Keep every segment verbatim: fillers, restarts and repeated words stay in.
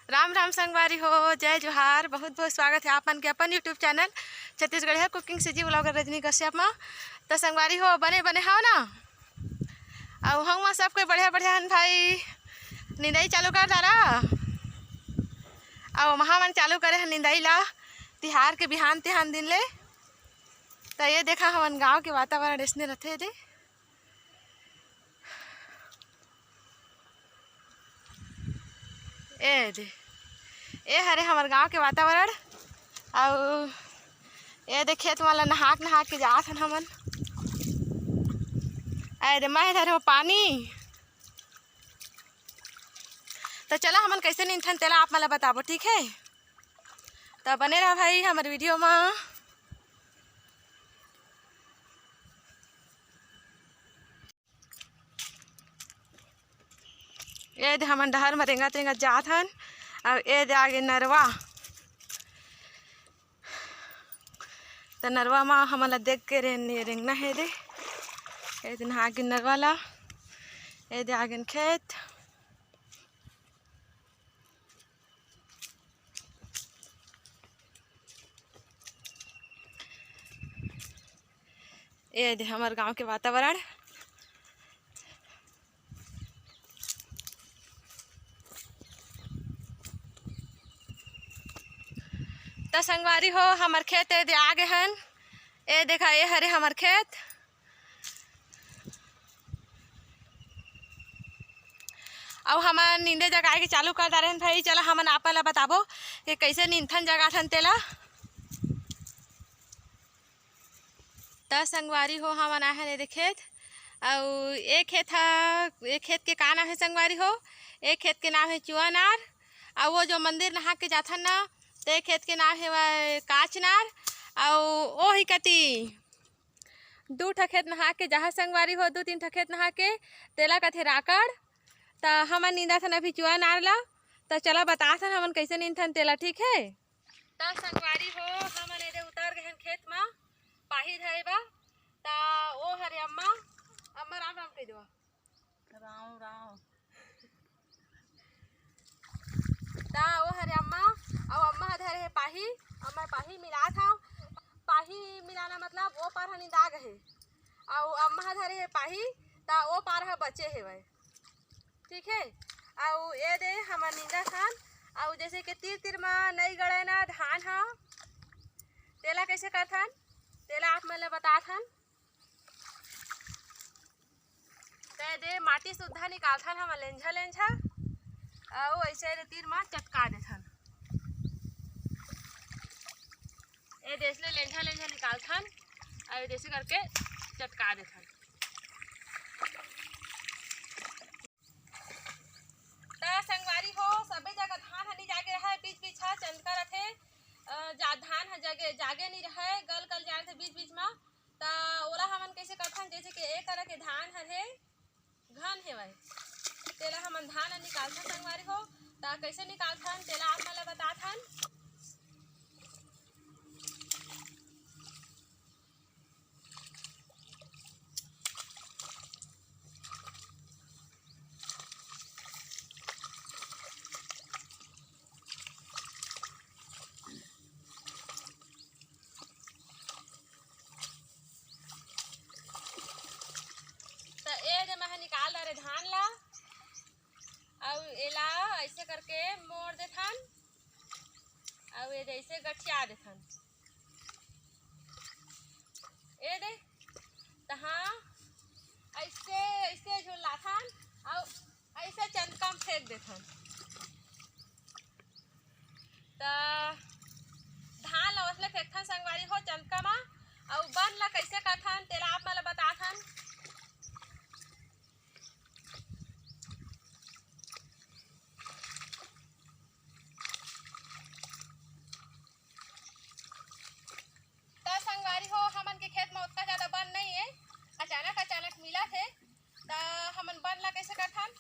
राम राम संगवारी हो, जय जोहार। बहुत बहुत स्वागत हे आप मन के अपन YouTube चैनल छत्तीसगढ़िया कुकिंग सीजी व्लॉगर रजनी कश्यप मा। त संगवारी हो, बने बने हव ना? अउ हम सब कोई बढ़िया बढ़िया हन भाई। निंदाई चालू कर डारा। अउ महा मन चालू करे हन निंदाई ला तिहार के बिहान तिहान दिन ले। त ये देखा, हमन गांव के वातावरण ऐसने रथे दे। ए दे, ए हरे हमर गांव के वातावरण। अउ ए दे, खेत वाला नहाक नहाक के जात हन हमन। ए दे, मैं धरे हो पानी। त चला, हमन कैसे निंदथन तेला आप मन ला बताबो, ठीक हे? त बने रहा भाई हमर वीडियो मा। ए दे, हमन डहर म रेंगत रेंगत जात हन। अउ ए दे आगे नरवा। त नरवा म हमन ला देख के रेंगना हे दे। ए दे नहा गिन नरवा ला। ए दे आगे खेत। ए दे हमर गांव के वातावरण। त संगवारी हो, हमर खेत ए दे आगे हन। ए देखा, ए हरे हमर खेत। अउ हमन निंदे जगाए के चालू कर डारे हन भाई। चला, हमन आपन ला बताबो कि कैसे निंदथन जगाथन तेला। त संगवारी हो, हमन आए हन ए दे खेत। अउ ए खेत ह, ए खेत के का नाम हे संगवारी हो? ए खेत के नाम हे चुआनार। अउ वो जो मंदिर नहा के जाथन ना, ते खेत के नाम हे काचनार। अउ ओ ही कती दू ठा खेत नहा के जहाँ संगवारी हो, दू तीन ठा खेत नहा के, तेला कथे राकड़। त हमन निंदाथन अभी चुआनार ला। त चला बताथन हमन कैसे निंदथन तेला, ठीक हे? त संगवारी हो, हमन एदे उतर गए हन खेत मा पाही धरे बा। त ओ हरे अम्मा, अम्मा राम राम कह देवा। राम राम। त ओ हरे अम्मा, अउ अम्मा ह धरे हे पाही। अम्मा पाही मिलात हव। पाही मिलाना मतलब ओ पार ह निंदा गए हे, अउ अम्मा ह धरे हे पाही, त ओ पार ह बचे हेवय। ठीक हे। अउ ए दे हमर निंदा खान, अउ जैसे कि तीर तीर म नई गड़े ना धान ह, तेला कैसे करथन, तेला आप मन ल बताथन। त ए दे माटी सुद्धा निकालथन हमन लेंझा लेंझा, अउ ऐसे ए दे तीर म चटका देथन। ए दे ऐसने लेंझा लेंझा निकालथन, अउ ए दे ऐसे करके चटका देथन। त संगवारी हो, सबे जगह धान ह नी जागे रहय, बीच बीच ह चंदका रथे। अ, जा, धान ह जगे, जागे नी रहय, गल गल जाए रथे बीच बीच म। त ओला हमन कइसे करथन, जइसे कि ए तरह के धान हर हे, घन हेवय, तेला हमन धान ल निकालथन संगवारी हो। त कइसे निकालथन, तेला आप मन ल बताथन। त ए दे मैं निकाल डारे धान ला, अउ एला ऐसे करके मोड़ देथन, अउ ए दे ऐसे गठिया देथन। ए दे, तहाँ ऐसे, ऐसे झुलाथन, अउ ऐसे चंदका म फेंक देथन। त धान ल ओसने फेंकथन संगवारी हो चंदका म, अउ बन ल कइसे करथन, तेला आप मन ल बताथन। त संगवारी हो, हमन के खेत म ओतका ज्यादा बन नइ हे, अचानक अचानक मिलत हे। त हमन बन ला कइसे करथन?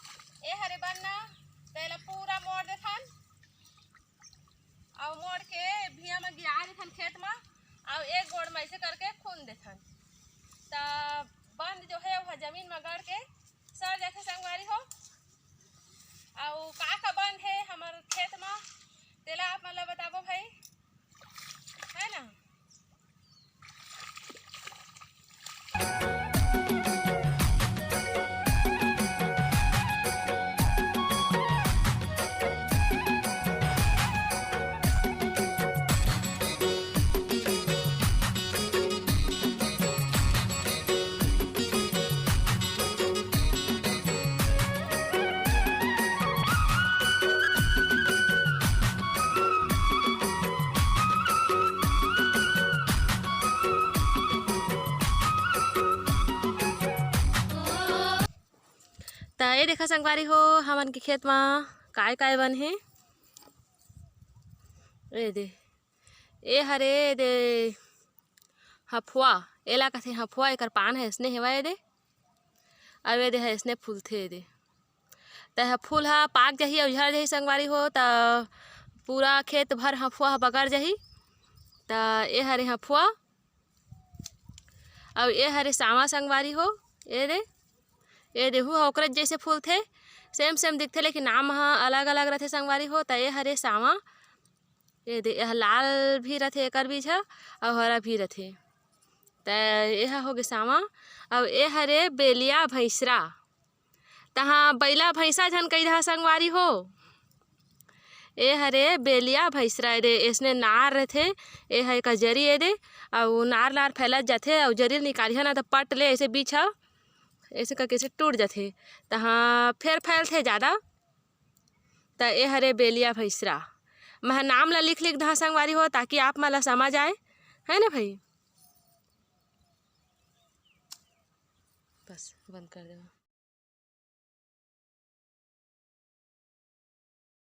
ए हरे बन ना, त एला पूरा मोड़ देथन, अउ मोड़ के भिया म गिरा देथन खेत म, अउ एक गोड़ म अइसे करके खून देथन। त बन त ये देखा संगवारी हो, हमन के खेत म काय काय बन हे। ए दे, ए हरे दे हफुआ, एला कथे हफुआ। एकर पान ह अइसने हेवय ए दे, अउ ए दे ह अइसने फूलथे ए दे। त ह फूल ह पाक जाही अउ झर जाही संगवारी हो, त पूरा खेत भर हफुआ ह बगर जाही। त ए हरे हफुआ, अउ ए हरे सावा संगवारी हो। ए दे, ए दे, हू ह ओकरे जइसे फूलथे, सेम सेम दिखथे, लेकिन नाम ह अलग अलग रथे संगवारी हो। त ए हरे सावा, ए दे, एह लाल भी रथे एकर बीज ह, अउ हरा भी रथे। त एह होगे सावा, अउ ए हरे बेलिया भैंसरा। तहाँ बइला भैंसा झन कहि दहा संगवारी हो। ए हरे बेलिया भैंसरा ए दे, अइसने नार रथे, ए ह एकर जरी ए दे, अउ नार नार फैलत जाथे, अउ जरी ल निकालिहा ना त पट ले अइसे बीच ह, अइसे करके अइसे टूट जाथे। तहाँ फेर फैलथे जादा। त ए हरे बेलिया भैंसरा। मैं ह नाम ला लिख लिख दहा संगवारी हो, ताकि आप मन ला समझ आए, है ना भाई? बस बंद कर देवा।